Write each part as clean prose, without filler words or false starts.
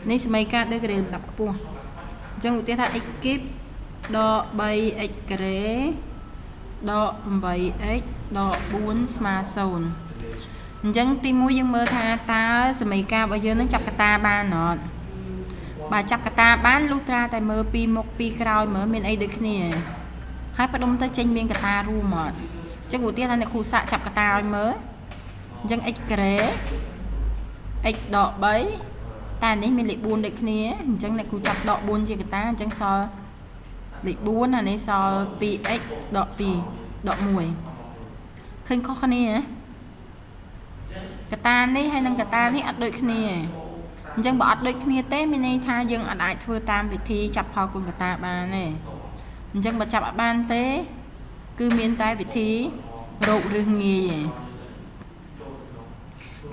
នេះសមីការដឺការ៉េលំដាប់ខ្ពស់អញ្ចឹងឧទាហរណ៍ថា x គីបដក 3x ការ៉េដក 8x ដក 4 ស្មើ 0អញ្ចឹងទី1យើងមើលថាតើសមីការរបស់យើងនឹងចាប់កតាបានអត់បើចាប់កតាបានលុះត្រាតែមើលពីមុខពីក្រោយមើលមានអីដូចគ្នាហើយផ្ដុំទៅចេញមានកតារួមអត់អញ្ចឹងឧទាហរណ៍ថាអ្នកគ្រូសាកចាប់កតាឲ្យមើលអញ្ចឹង x ការ៉េ x ដក 3តែនេះមានលេខ4ដូចគ្នាអញ្ចឹងអ្នកគ្រូចាប់ដក4ជាកតាអញ្ចឹងសល់លេខ4អានេះសល់ 2x ដក2ដក1ឃើញខុសគ្នាកតានេះហើយនិងកតានេះអត់ដូចគ្នាអញ្ចឹងបើអត់ដូចគ្នាទេមានន័យថាយើងអត់អាចធ្វើតាមវិធីចាប់ផលគុណកតាបានទេអញ្ចឹងបើចាប់អត់បានទេគឺមានតែវិធីរោគរឹសងាយទេ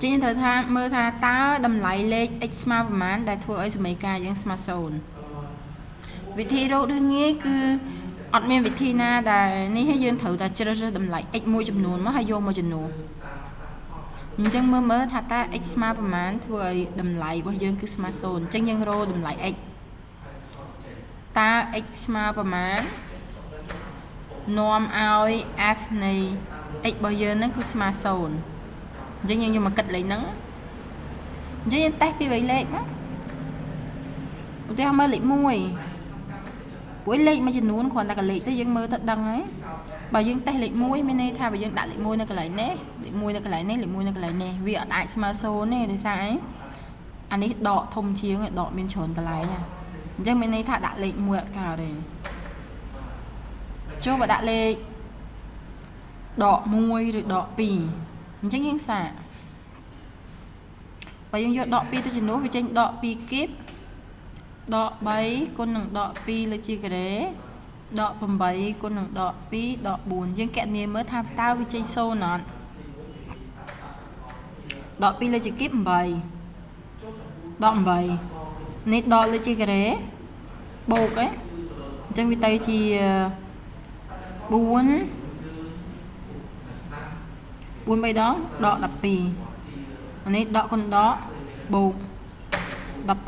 ជាងត្រូវថាមើលថាតើតម្លៃលេខ x ស្មើប្រមាណដែលធ្វើឲ្យសមីការយើងស្មើ0វិធីរករឹសងាយគឺអត់មានវិធីណាដែលនេះឲ្យយើងត្រូវតែជ្រើសរើសតម្លៃ x មួយចំនួនមកហើយយកមកចំនួនអញ្ចឹងមើលមើលថាតើ x ស្មើប្រមាណធ្វើឲ្យតម្លៃរបស់យើងគឺស្មើ0អញ្ចឹងយើងរកតម្លៃ x តើ x ស្មើប្រមាណនាំឲ្យ f នៃ x របស់យើងហ្នឹងគឺស្មើ0អញ្ចឹងយើងយកមកគិតលេខហ្នឹងអញ្ចឹងយើងតេស្តពី3លេខមកឧទាហរណ៍មើលលេខ1ព្រោះលេខមួយចំនួនគ្រាន់តែកលេខទៅយើងមើលទៅដឹងហើយបើយើងតេស្តលេខ1មានន័យថាបើយើងដាក់លេខ1នៅកន្លែងនេះលេខ1នៅកន្លែងនេះលេខ1នៅកន្លែងនេះវាអត់អាចស្មើ0ទេដោយសារអីអានេះដកធំជាងដកមានច្រើនកន្លែងអញ្ចឹងមានន័យថាដាក់លេខ1អត់កើតទេចុះបើដាក់លេខដក1ឬដក2អញ្ចឹងយើងសាកបើយើងយកដក2ទៅជំនួសវាចេញដក2គីបដក3គុណនឹងដក2លើជាការ៉េដក8គុណនឹងដក2ដក4យើងកណនាមើលថាតើវាចេញ0អត់ដក2លើជាគីប8ដក8នេះដកលើជាការ៉េបូកឯងអញ្ចឹងវាទៅជា4 4 3ដងដក12អានេះដកគុណដកបូក16ដក4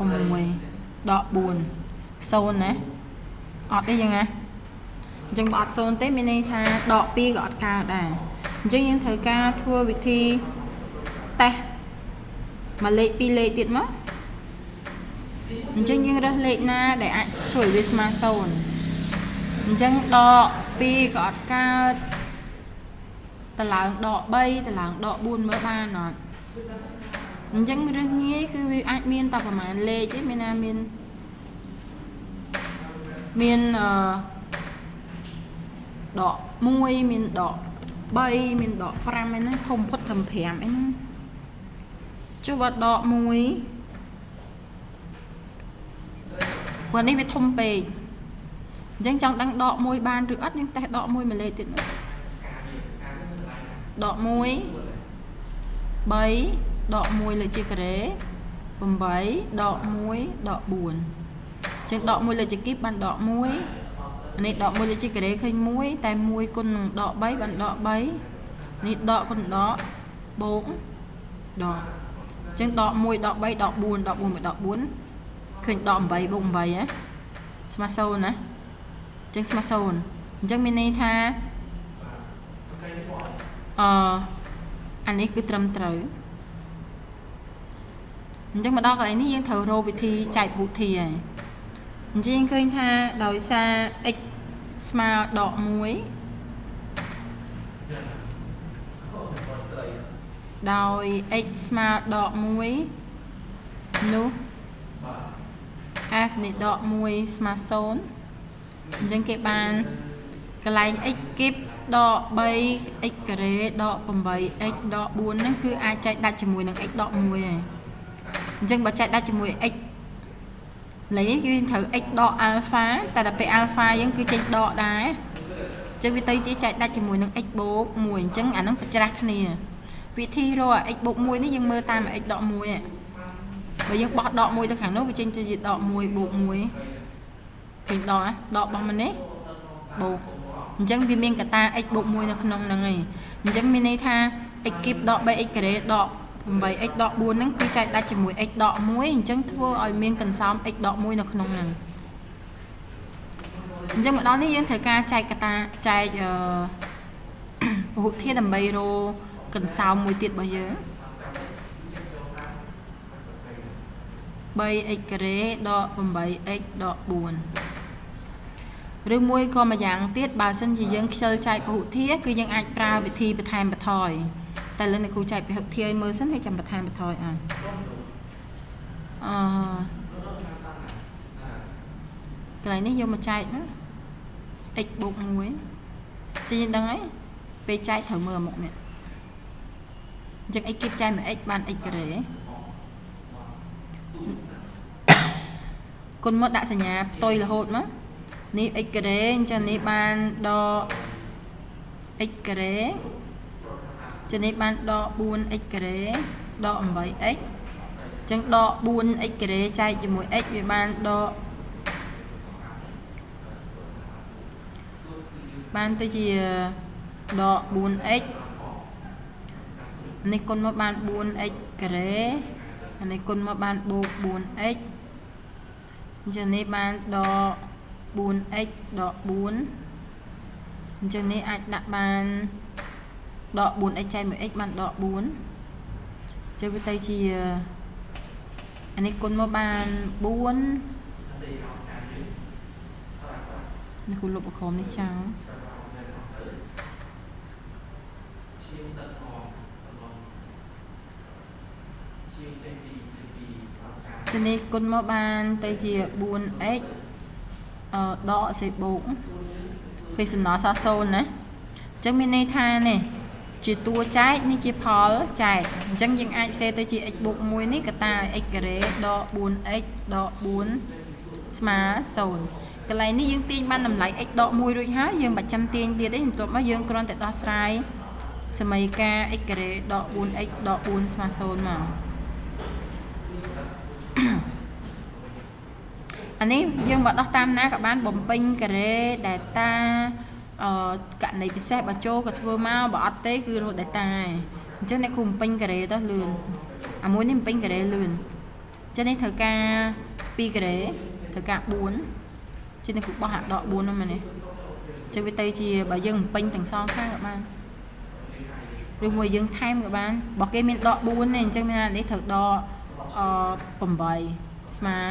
0ណាអត់ទេយ៉ាងណាអញ្ចឹងបើអត់0ទេមានន័យថាដក2ក៏អត់កើតដែរអញ្ចឹងយើងត្រូវការធ្វើវិធីតេស្តមួយលេខពីរលេខទៀតមកអញ្ចឹងយើងរើសលេខណាដែលអាចជួយវាស្មើ0អញ្ចឹងដក2ក៏អត់កើតតឡើងដក3តឡើងដក4មើលបានអត់អញ្ចឹងរើសងាយគឺវាអាចមានតែប្រហែលលេខទេមានណាមានមានអឺដក1មានដក3មានដក5អីហ្នឹងធំផុតត្រឹម5អីហ្នឹងចុះបើដក1ព្រោះនេះវាធំពេកអញ្ចឹងចង់ដឹងដក1បានឬអត់យើងតេស្តដក1មួយលេខទៀតនោះដក1 3ដក1លើជាការ៉េ8ដក1ដក4អញ្ចឹងដក1លើជាគីបបានដក1អានេះដក1លើជាការ៉េឃើញ1តែ1គុណនឹងដក3បានដក3នេះដកគុណដកបូកដកអញ្ចឹងដក1ដក3ដក4ដក4មកដក4ឃើញដក8បូក8ហ៎ស្មើ0ណាអញ្ចឹងស្មើ0អញ្ចឹងមានន័យថាអឺអានេះគឺត្រឹមត្រូវអញ្ចឹងមកដល់កន្លែងនេះយើងត្រូវរកវិធីចែកពុធាហើយអញ្ចឹងឃើញថាដោយសារ x ស្មើដក1ដោយ x ស្មើដក1នោះ f នៃដក1ស្មើ0អញ្ចឹងគេបានកន្លែង x គីបដក 3x ការ៉េដក 8x ដក4ហ្នឹងគឺអាចចែកដាច់ជាមួយនឹង x ដក1ហើយអញ្ចឹងបើចែកដាច់ជាមួយ x លេខនេះគឺត្រូវ x ដក alpha តែដល់ពេល alpha យើងគឺចេញដកដែរអញ្ចឹងវាទៅជាចែកដាច់ជាមួយនឹង x បូក1អញ្ចឹងអាហ្នឹងប្រច្រាស់គ្នាវិធីរក x បូក1នេះយើងមើលតាម x ដក1បើយើងបោះដក1ទៅខាងនោះវាចេញទៅជាដក1បូក1ឃើញដកដករបស់มันនេះបូកអញ្ចឹងវាមានកតា x បូក1នៅក្នុងហ្នឹងឯងអញ្ចឹងមានន័យថា x គីបដក 3x ការ៉េដក 8x ដក4ហ្នឹងគឺចែកដាច់ជាមួយ x ដក1អញ្ចឹងធ្វើឲ្យមានកន្សោម x ដក1នៅក្នុងហ្នឹងអញ្ចឹងមកដល់នេះយើងត្រូវការចែកកតាចែកអឺពហុធាតុដើម្បីរកកន្សោមមួយទៀតរបស់យើង 3x ការ៉េដក 8x ដក4ឬមួយក៏ម្យ៉ាងទៀតបើសិនជាយើងខ្ជិលចែកពហុធាតុគឺយើងអាចប្រើវិធីបន្ថែមបន្ថយតែលើអ្នកគ្រូចែកពហុធាតុឲ្យមើលសិនហើយចាំបន្ថែមបន្ថយអើអឺកន្លែងនេះយកមកចែកណា x បូក1ចេះដឹងហើយពេលចែកត្រូវមើលមុខនេះអញ្ចឹង x គៀបចែកមក x បាន x ការ៉េគុណមកដាក់សញ្ញាផ្ទុយរហូតមកនេះ x ការ៉េអញ្ចឹងនេះបានដក x ការ៉េចឹងនេះបានដក 4x ការ៉េដក 8x អញ្ចឹងដក 4x ការ៉េចែកជាមួយ x វាបានដកបានទៅជាដក 4x នេះគុណមកបាន 4x ការ៉េអានេះគុណមកបានបូក 4x អញ្ចឹងនេះបានដក 4x ដក4អញ្ចឹងនេះអាចដាក់បានដក 4x ចែកមួយ x បានដក4ចឹងវាទៅជាអានេះគុណមកបាន4នេះគូលុបក្រោមនេះចោលទីនេះគុណមកបានទៅជា 4x ដកសេបូកឃើញសំណល់សល់0ណាអញ្ចឹងមានន័យថានេះជាតួចែកនេះជាផលចែកអញ្ចឹងយើងអាចសេទៅជា x បូក1នេះកតាឲ្យ x ការ៉េដក 4x ដក4ស្មើ0កន្លែងនេះយើងទាញបានតម្លៃ x ដក1រួចហើយយើងមិនចាំទាញទៀតទេបន្ទាប់មកយើងគ្រាន់តែដោះស្រាយសមីការ x ការ៉េដក 4x ដក4ស្មើ0មកអានេះយើងបើដោះតាមណាក៏បានបំពេញការ៉េដែលតាករណីពិសេសបើចូលក៏ធ្វើមកបើអត់ទេគឺរត់ដែលតាអញ្ចឹងអ្នកគ្រូបំពេញការ៉េទៅលឿនអាមួយនេះបំពេញការ៉េលឿនអញ្ចឹងនេះត្រូវការ2ការ៉េត្រូវការ4ជាអ្នកគ្រូបោះអាដក4ហ្នឹងមែនទេអញ្ចឹងវាទៅជាបើយើងបំពេញទាំងសងខាងក៏បានឬមួយយើងថែមក៏បានបើគេមានដក4ទេអញ្ចឹងមាននេះត្រូវដក8ស្មើ0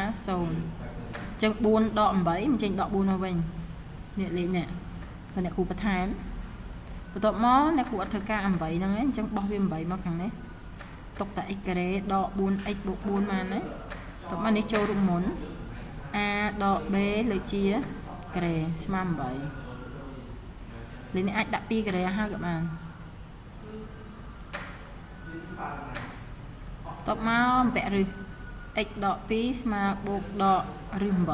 ចឹង4ដក8មិនចេញដក4មកវិញនេះលេខនេះគឺអ្នកគ្រូបន្ថែមបន្ទាប់មកអ្នកគ្រូអត់ធ្វើការ8ហ្នឹងឯងអញ្ចឹងបោះវា8មកខាងនេះទុកតែ x ការ៉េដក 4x បូក4បានណាបន្ទាប់មកនេះចូលរូបមន្ត a ដក b លើជាការ៉េស្មើ8លេខនេះអាចដាក់2ការ៉េហើយក៏បានបន្ទាប់មកអំពាក់រឹស x ដក2ស្មើបូកដករឹស8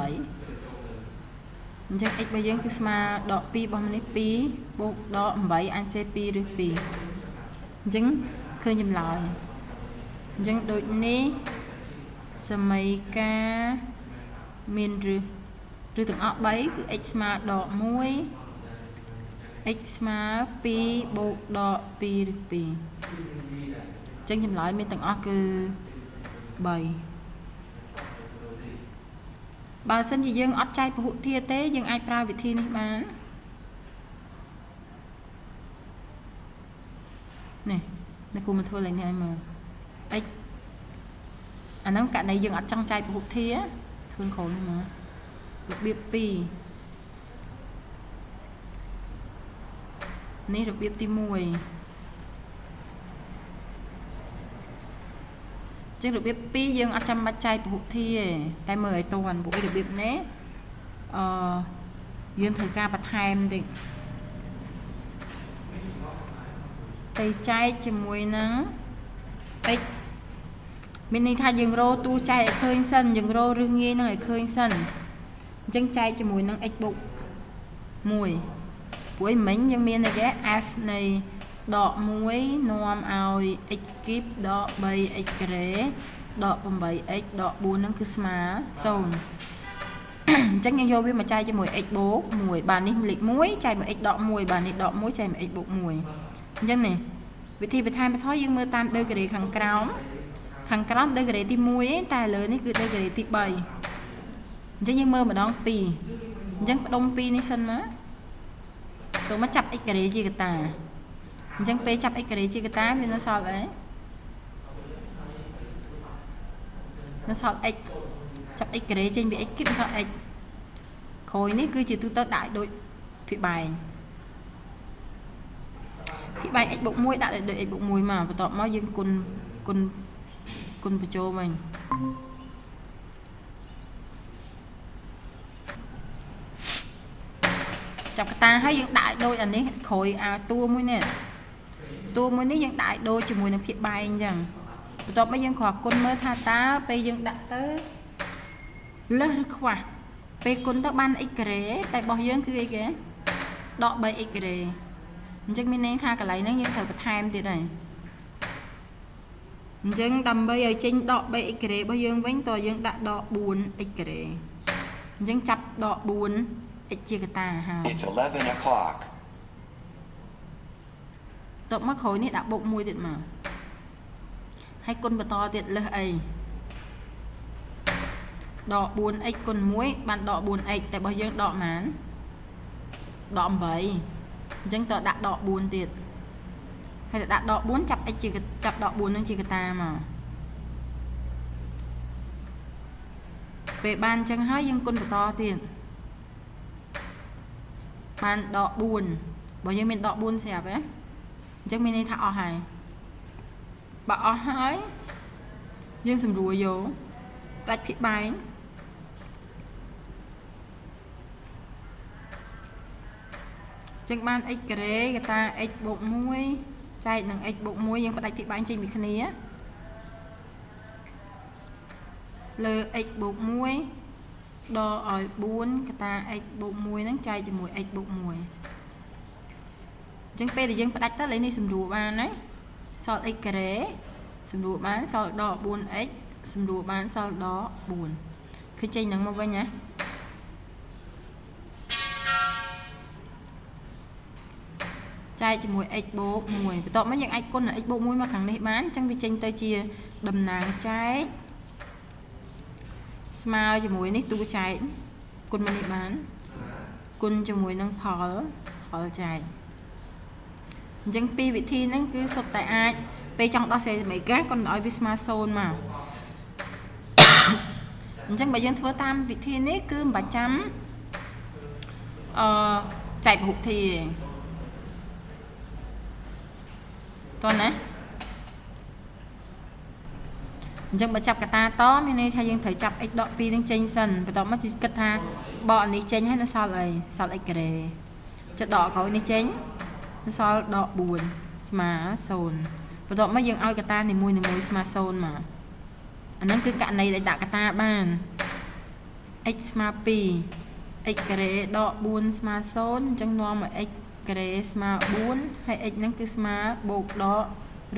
អញ្ចឹង x របស់យើងគឺស្មើដក2របស់នេះ2បូកដក8អញសេ2ឬ2អញ្ចឹងឃើញចម្លើយអញ្ចឹងដូចនេះសមីការមានរឹសឬទាំងអស់3គឺ x ស្មើដក1 x ស្មើ2បូកដក2ឬ2អញ្ចឹងចម្លើយមានទាំងអស់គឺ3បើសិនជាយើងអត់ចែកពហុធាតុទេយើងអាចប្រើវិធីនេះបាននេះអ្នកគ្រូមកធ្វើឡើងនេះឲ្យមើល x អាហ្នឹងករណីយើងអត់ចង់ចែកពហុធាតុធ្វើក្រោមនេះមករបៀប2នេះរបៀបទី1ចឹងរបៀប2យើងអត់ចាំបាច់ចែកពហុធាតុទេតែមើលឲ្យតាន់ព្រោះរបៀបនេះអឺយើងត្រូវការបន្ថែមតិចទៅចែកជាមួយនឹង x មានន័យថាយើងរកតួចែកឲ្យឃើញសិនយើងរករឹសងាយនឹងឲ្យឃើញសិនអញ្ចឹងចែកជាមួយនឹង x បូក1ព្រោះមិញយើងមានអីគេ f នៃដក1នាំឲ្យ x គីបដក 3x ការ៉េដក 8x ដក4ហ្នឹងគឺស្មើ0អញ្ចឹងយើងយកវាមកចែកជាមួយ x បូក1បាទនេះលេខ1ចែកមួយ x ដក1បាទនេះដក1ចែកមួយ x បូក1អញ្ចឹងនេះ វិធីបន្ថែមបន្ថយយើងមើលតាមដឺក្រេខាងក្រោមខាងក្រោមដឺក្រេទី1ឯងតែលើនេះគឺដឺក្រេទី3អញ្ចឹងយើងមើលម្ដង2អញ្ចឹងផ្ដុំ2នេះសិនមកទៅមកចាប់ x ការ៉េជាកតាអញ្ចឹងពេលចាប់ x ការ៉េជាកតាវានៅសល់អីនៅសល់ x ចាប់ x ការ៉េចេញពី x គីបសល់ x ក្រោយនេះគឺជាទូទៅដាក់ដូចភាគបែងភាគបែង x បូក1ដាក់ដូច x បូក1មកបន្ទាប់មកយើងគុណគុណគុណបញ្ចូលវិញចាប់កតាហើយយើងដាក់ឲ្យដូចអានេះក្រោយអាតួមួយនេះតួមួយនេះយើងដាក់ឲ្យដូចជាមួយនឹងភាគបែងអញ្ចឹងបន្ទាប់មកយើងគ្រាន់គុណមើលថាតើពេលយើងដាក់ទៅលើសឬខ្វះពេលគុណទៅបាន x ការ៉េតែរបស់យើងគឺអីគេដក 3x ការ៉េអញ្ចឹងមានន័យថាកន្លែងហ្នឹងយើងត្រូវបន្ថែមទៀតហើយអញ្ចឹងដើម្បីឲ្យចេញដក 3x ការ៉េរបស់យើងវិញតើយើងដាក់ដក 4x ការ៉េអញ្ចឹងចាប់ដក 4x ជាកតាហើយ It's 11 o'clock. តបមកក្រោយនេះដាក់បូក1ទៀតមកហើយគុណបន្តទៀតលើសអីដក 4x គុណ1បានដក 4x តែរបស់យើងដកប៉ុន្មានដក8អញ្ចឹងតើដាក់ដក4ទៀតហើយតើដាក់ដក4ចាប់ x ជាចាប់ដក4នឹងជាកតាមកពេលបានអញ្ចឹងហើយយើងគុណបន្តទៀតបានដក4បើយើងមានដក4ស្រាប់ហ៎អញ្ចឹងមានន័យថាអស់ហើយបើអស់ហើយយើងសម្រួលយកផ្ដាច់ភាគបែងចឹងបាន x ការ៉េកតា x បូក1ចែកនឹង x បូក1យើងផ្ដាច់ភាគបែងចេញពីគ្នាលើ x បូក1ដកឲ្យ4កតា x បូក1ហ្នឹងចែកជាមួយ x បូក1អញ្ចឹងពេលដែលយើងផ្ដាច់ទៅលេខនេះសម្រួលបានណាសល់ x ការ៉េសម្រួលបានសល់ដក 4x សម្រួលបានសល់ដក4ឃើញចេញហ្នឹងមកវិញណាចែកជាមួយ x បូក1បន្ទាប់មកយើងអាចគុណ x បូក1មកខាងនេះបានអញ្ចឹងវាចេញទៅជាតំណាងចែកស្មើជាមួយនេះទូចែកគុណមកនេះបានគុណជាមួយនឹងផលចែកអញ្ចឹងពីរវិធីហ្នឹងគឺសុទ្ធតែអាចពេលចង់ដោះស្រាយសមីការគាត់ឲ្យវាស្មើ0មកអញ្ចឹងបើយើងធ្វើតាមវិធីនេះគឺមិនបាច់ចាំចែកពហុធីទេតោះណាអញ្ចឹងបើចាប់កតាតមានន័យថាយើងត្រូវចាប់ x ដក2នឹងចេញសិនបន្ទាប់មកគិតថាបកនេះចេញហើយនៅសល់អីសល់ x ការ៉េចុះដកក្រោយនេះចេញនៅសល់ដក4ស្មើ0បន្ទាប់មកយើងឲ្យកតានីមួយៗស្មើ0មកអាហ្នឹងគឺករណីដែលដាក់កតាបាន x ស្មើ2 x ការ៉េដក4ស្មើ0អញ្ចឹងនាំឲ្យ x ការ៉េស្មើ4ហើយ x ហ្នឹងគឺស្មើបូកដក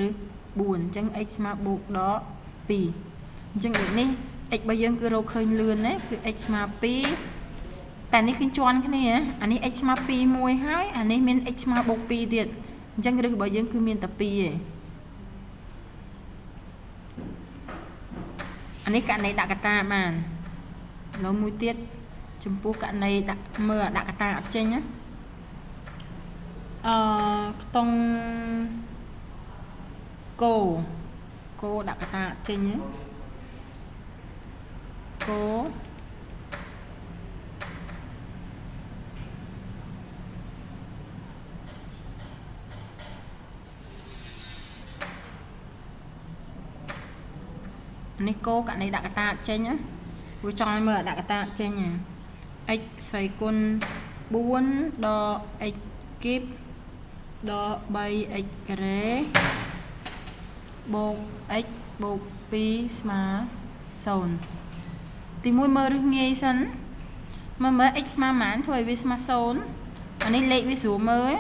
ឬ4អញ្ចឹង x ស្មើបូកដក2អញ្ចឹងដូចនេះ x របស់យើងគឺរកឃើញលឿនណាគឺ x ស្មើ2តែនេះគឺជាន់គ្នាអានេះ x ស្មើ2មួយហើយអានេះមាន x ស្មើបូក2ទៀតអញ្ចឹងឬរបស់យើងគឺមានតែ2ឯងអានេះករណីដាក់កតាបានឥឡូវមួយទៀតចំពោះករណីដាក់មើលដាក់កតាអត់ចេញណាខ្ទង់គោដាក់កតាអត់ចេញណាគោនេះគោករណីដាក់កតាអត់ចេញណាព្រោះចង់ឲ្យមើលដាក់កតាអត់ចេញណា x ស្វ័យគុណ4ដក x គីបដក 3x ការ៉េបូក x បូក2ស្មើ0ទី1មើលរឹសងាយសិនមើល x ស្មើប៉ុន្មានធ្វើឲ្យវាស្មើ0អានេះលេខវាស្រួលមើល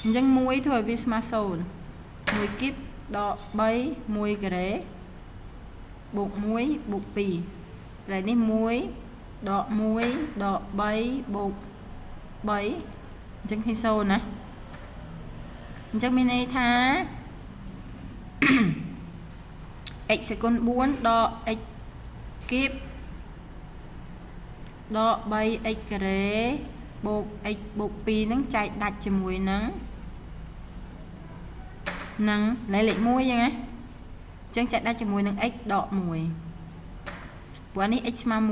អញ្ចឹង1ធ្វើឲ្យវាស្មើ0 1គីបដក3 1ការ៉េបូក1បូក2កន្លែងនេះ1ដក1ដក3បូក3អញ្ចឹងឃើញ0ណា អញ្ចឹងមានន័យថា x សេគុណ4ដក x គីបដក 3x ការ៉េបូក x បូក2ហ្នឹងចែកដាច់ជាមួយនឹងលេខ1អញ្ចឹងណាអញ្ចឹងចែកដាច់ជាមួយនឹង x ដក1ព្រោះនេះ x ស្មើ1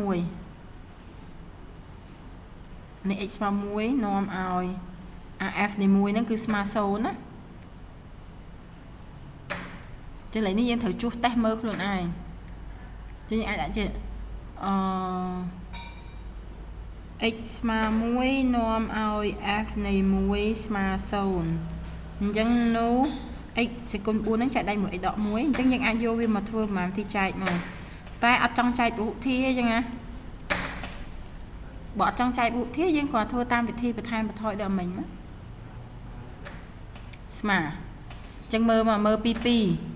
នេះ x ស្មើ1នាំឲ្យ f នៃ1ហ្នឹងគឺស្មើ0ណាចឹងឥឡូវនេះយើងត្រូវជួសតេស្តមើលខ្លួនឯងចឹងយើងអាចដាក់ជាអឺ x ស្មើ1នាំឲ្យ f នៃ1ស្មើ0អញ្ចឹងនោះ x សេគុណ4ហ្នឹងចែកដាច់មួយ x ដក1អញ្ចឹងយើងអាចយកវាមកធ្វើប្រហែលទីចែកមកតែអត់ចង់ចែកពហុធាអញ្ចឹងណាបើអត់ចង់ចែកពហុធាយើងគ្រាន់ធ្វើតាមវិធីបន្ថែមបន្ថយដល់មិញណាស្មើអញ្ចឹងមើលមកមើលពី2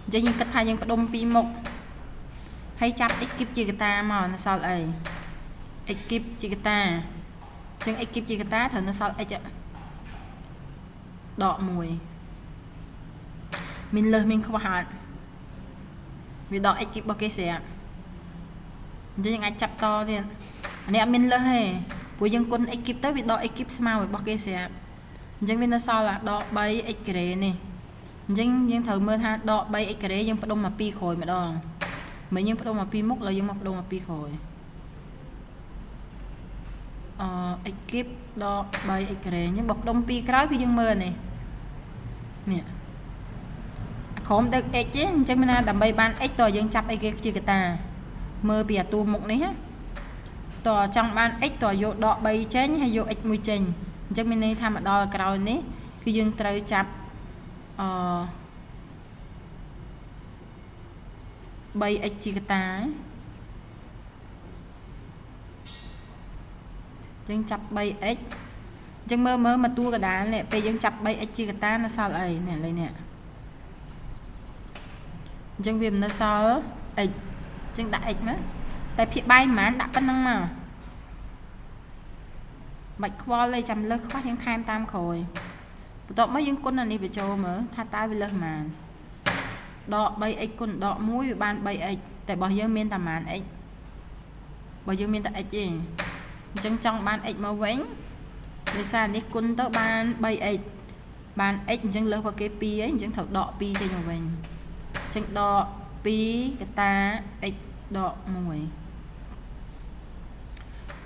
អញ្ចឹងយើងគិតថាយើងផ្ដុំពីមុខហើយចាប់ x គីបជាកតាមកនៅសល់អី x គីបជាកតាអញ្ចឹង x គីបជាកតាត្រូវនៅសល់ x ដក1មានលើសមានខ្វះអត់វាដក x គីបរបស់គេស្រាប់អញ្ចឹងយើងអាចចាប់តទៀតអានេះអត់មានលើសទេព្រោះយើងគុណ x គីបទៅវាដក x គីបស្មើរបស់គេស្រាប់អញ្ចឹងវានៅសល់អាដក 3x ការ៉េនេះអញ្ចឹងយើងត្រូវមើលថាដក 3x ការ៉េយើងផ្ដុំមក2ក្រោយម្ដងមិនយើងផ្ដុំមក2មុខឡើយយើងមកផ្ដុំមក2ក្រោយអឺ x គីបដក 3x ការ៉េអញ្ចឹងបើផ្ដុំ2ក្រោយគឺយើងមើលនេះនេះក្រុមដឹក x ទេអញ្ចឹងមានណាដើម្បីបាន x តើយើងចាប់អីគេជាកតាមើលពីអាតួមុខនេះណាតើចង់បាន x តើយកដក3ចេញហើយយក x មួយចេញអញ្ចឹងមានន័យថាមកដល់ក្រោយនេះគឺយើងត្រូវចាប់អឺ 3x ជាកតាអញ្ចឹងចាប់ 3x អញ្ចឹងមើលមើលមកតួកដាលនេះពេលយើងចាប់ 3x ជាកតានៅសល់អីនេះលេនេះអញ្ចឹងវាមិននៅសល់ x អញ្ចឹងដាក់ x មកតែភាគបែងប៉ុន្មានដាក់ប៉ុណ្្នឹងមកបាច់ខ្វល់ទេចាំលើសខ្វះយើងថែមតាមក្រោយបន្ទាប់មកយើងគុណអានេះបញ្ចូលមើលថាតើវាលើសប៉ុន្មានដក 3x គុណដក1វាបាន 3x តែរបស់យើងមានតែប៉ុន្មាន x បើយើងមានតែ x ទេអញ្ចឹងចង់បាន x មកវិញដោយសារនេះគុណទៅបាន 3x បាន x អញ្ចឹងលើសរបស់គេ2ហើយអញ្ចឹងត្រូវដក2ចេញមកវិញអញ្ចឹងដក2កតា x ដក1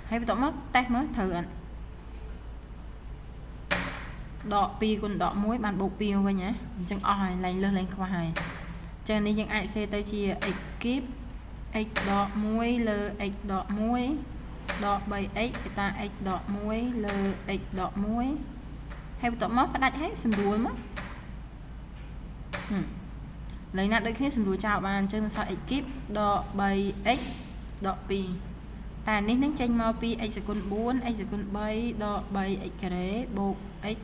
ហើយបន្ទាប់មកតេស្តមើលត្រូវអត់ដក2គុណដក1បានបូក2មកវិញណាអញ្ចឹងអស់ហើយឡើងលើសឡើងខ្វះហើយអញ្ចឹងនេះយើងអាចសេទៅជា x គីប x ដក1លើ x ដក1ដក 3x កតា x ដក1លើ x ដក1ហើយបន្ទាប់មកផ្ដាច់ឲ្យសម្រួលមកលេខណាដូចគ្នាសម្រួលចោលបានអញ្ចឹងសល់ x គីបដក 3x ដក2តែនេះនឹងចេញមកពី x សេគុណ4 x សេគុណ3ដក 3x ការ៉េបូក x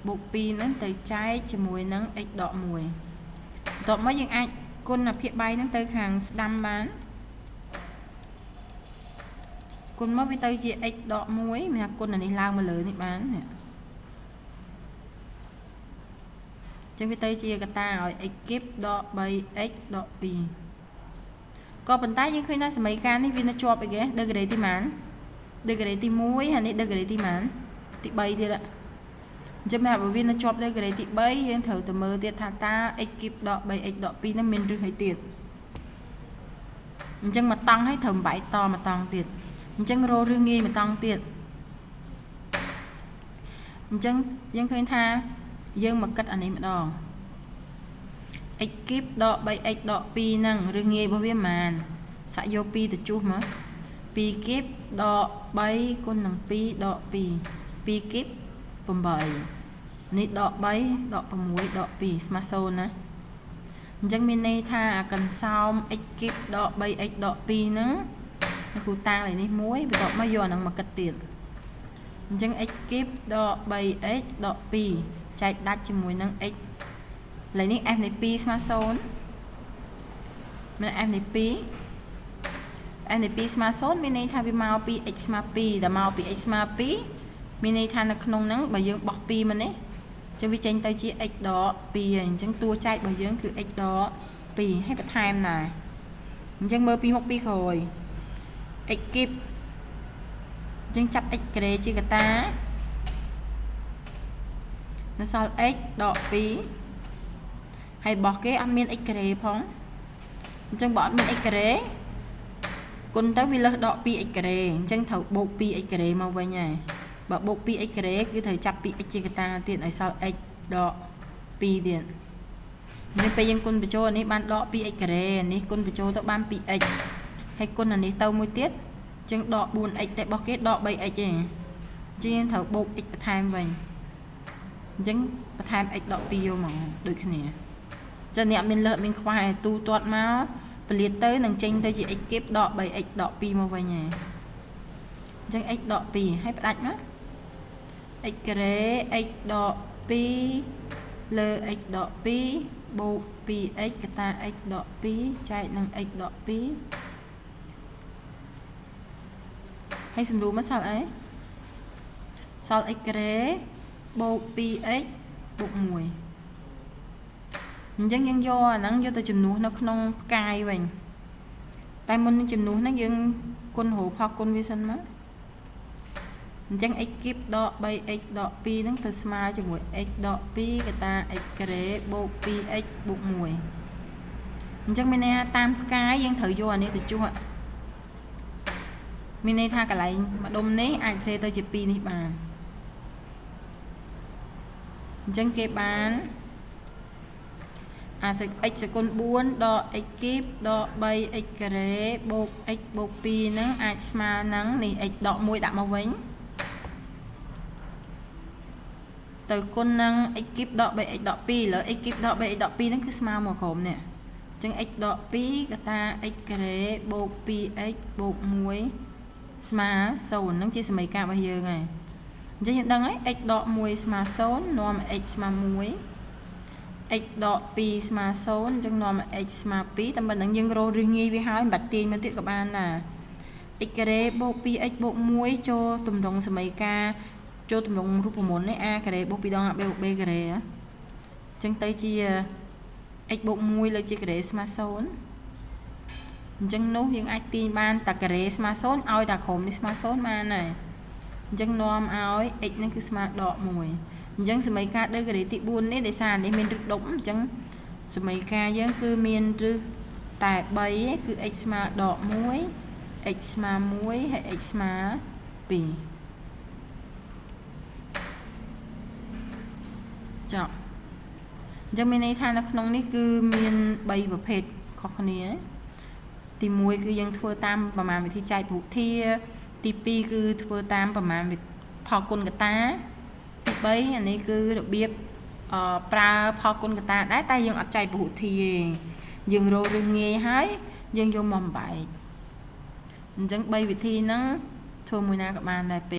បូក2ហ្នឹងទៅចែកជាមួយនឹង x ដក1បន្ទាប់មកយើងអាចគុណភាគបែងហ្នឹងទៅខាងស្ដាំបានគុណមកវាទៅជា x ដក1មានថាគុណអានេះឡើងមកលើនេះបាននេះចឹងវាទៅជាកតាឲ្យ x គីបដក 3x ដក2ក៏ប៉ុន្តែយើងឃើញថាសមីការនេះវានៅជាប់អីគេដឺក្រេទីម៉ានដឺក្រេទី1ហើយនេះដឺក្រេទីម៉ានទី3ទៀតអញ្ចឹងបើវានៅជាប់ដឺក្រេទី3យើងត្រូវទៅមើលទៀតថាតើ x គីបដក 3x ដក2នេះមានឬអីទៀតអញ្ចឹងមកតង់ឲ្យត្រូវបែកតមកតង់ទៀតអញ្ចឹងរករឿងងាយមកតង់ទៀតអញ្ចឹងយើងឃើញថាយើងមកគិតអានេះម្ដង x គីបដក 3x ដក2ហ្នឹងរឿងងាយរបស់វាប៉ុន្មានសាក់យក2ទៅជួសមក2គីបដក3គុណនឹង2ដក2 2គីប8នេះដក3ដក6ដក2ស្មើ0ណាអញ្ចឹងមានន័យថាអាកន្សោម x គីបដក 3x ដក2ហ្នឹងគ្រូតាំងលេខនេះមួយបន្ទាប់មកយកអាហ្នឹងមកគិតទៀតអញ្ចឹង x គីបដក 3x ដក2ចែកដាច់ជាមួយនឹង x លេខនេះ f នៃ2ស្មើ0មាន f នៃ2 f នៃ2ស្មើ0មានន័យថាវាមកពី x ស្មើ2ដែលមកពី x ស្មើ2មានន័យថានៅក្នុងហ្នឹងបើយើងបោះ2មកនេះ ចឹងវាចេញទៅជា x ដក2ហើយអញ្ចឹងតួចែករបស់យើងគឺ x ដក2ហើយបន្ថែមដែរអញ្ចឹងមើលពីមុខពីក្រោយ x គីបអញ្ចឹងចាប់ x ការ៉េជាកតានៅសល់ x ដក2ហើយរបស់គេអត់មាន x ការ៉េផងអញ្ចឹងបើអត់មាន x ការ៉េគុណទៅវាលើសដក 2x ការ៉េអញ្ចឹងត្រូវបូក 2x ការ៉េមកវិញហើយបើបូក 2x ការ៉េគឺត្រូវចាប់ 2x ជាកតាទៀតឲ្យសល់ x ដក2ទៀតនេះពេលយើងគុណបញ្ចូលអានេះបានដក 2x ការ៉េនេះគុណបញ្ចូលទៅបាន 2x ហើយគុណអានេះទៅមួយទៀតអញ្ចឹងដក 4x តែរបស់គេដក 3x ទេអញ្ចឹងយើងត្រូវបូក x បន្ថែមវិញអញ្ចឹងបន្ថែម x ដក2យកមកដូចគ្នាចឹងអ្នកមានលើកមានខ្វះឲ្យទូទាត់មកពលាតទៅនឹងចេញទៅជា x គីបដក 3x ដក2មកវិញហើយអញ្ចឹង x ដក2ហើយផ្ដាច់មក x ការ៉េ x ដក2លើ x ដក2បូក 2x កតា x ដក2ចែកនឹង x ដក2ហើយសម្រួលមកសល់អីសល់ x ការ៉េបូក 2x បូក1អញ្ចឹងយើងយកអាហ្នឹងយកទៅជំនួសនៅក្នុងផ្កាយវិញតែមុននឹងជំនួសហ្នឹងយើងគុណរកផលគុណវាសិនមកអញ្ចឹង x គីបដក 3x ដក2ហ្នឹងទៅស្មើជាមួយ x ដក2កតា x ការ៉េបូក 2x បូក1អញ្ចឹងមានន័យថាតាមផ្កាយយើងត្រូវយកអានេះទៅជួសមានន័យថាកន្លែងម្ដុំនេះអាចសេទៅជា2នេះបានអញ្ចឹងគេបានអា x សគុណ4ដក x គីបដក 3x ការ៉េបូក x បូក2ហ្នឹងអាចស្មើនឹងនេះ x ដក1ដាក់មកវិញទៅគុណនឹង x គីបដក 3x ដក2ឥឡូវ x គីបដក 3x ដក2ហ្នឹងគឺស្មើមកក្រុមនេះអញ្ចឹង x ដក2កតា x ការ៉េបូក 2x បូក1ស្មើ0ហ្នឹងជាសមីការរបស់យើងហើយអញ្ចឹងយើងដឹងហើយ x ដក1ស្មើ0នាំ x ស្មើ1 x ដក2ស្មើ0អញ្ចឹងនាំ x ស្មើ2តែមិនដឹងយើងរករឿងងាយវាហើយមិនបាច់ទាញមកទៀតក៏បានដែរ x ការ៉េបូក 2x បូក1ចូលទម្រង់សមីការចូលទម្រង់រូបមន្តនេះ a ការ៉េបូក2ដង ab បូក b ការ៉េអញ្ចឹងទៅជា x បូក1លើជាការ៉េស្មើ0អញ្ចឹងនោះយើងអាចទាញបានតែការ៉េស្មើ0ឲ្យតែក្រុមនេះស្មើ0បានដែរអញ្ចឹងនាំឲ្យ x នឹងគឺស្មើដក1អញ្ចឹងសមីការដឺការ៉េទី4នេះដោយសារនេះមានឫសដុំអញ្ចឹងសមីការយើងគឺមានឫសតែ3គឺ x ស្មើដក1 x ស្មើ1ហើយ x ស្មើ2ចប់អញ្ចឹងមានន័យថានៅក្នុងនេះគឺមាន3ប្រភេទខុសគ្នាទី1គឺយើងធ្វើតាមប្រមាណវិធីចែកពហុធាទី2គឺធ្វើតាមប្រមាណផលគុណកតាទី3អានេះគឺរបៀបប្រើផលគុណកតាដែរតែយើងអត់ចែកពហុធាទេយើងរករឿងងាយហើយយើងយកមកបំបែកអញ្ចឹង3វិធីហ្នឹងធ្វើមួយណាក៏បានដែរពេល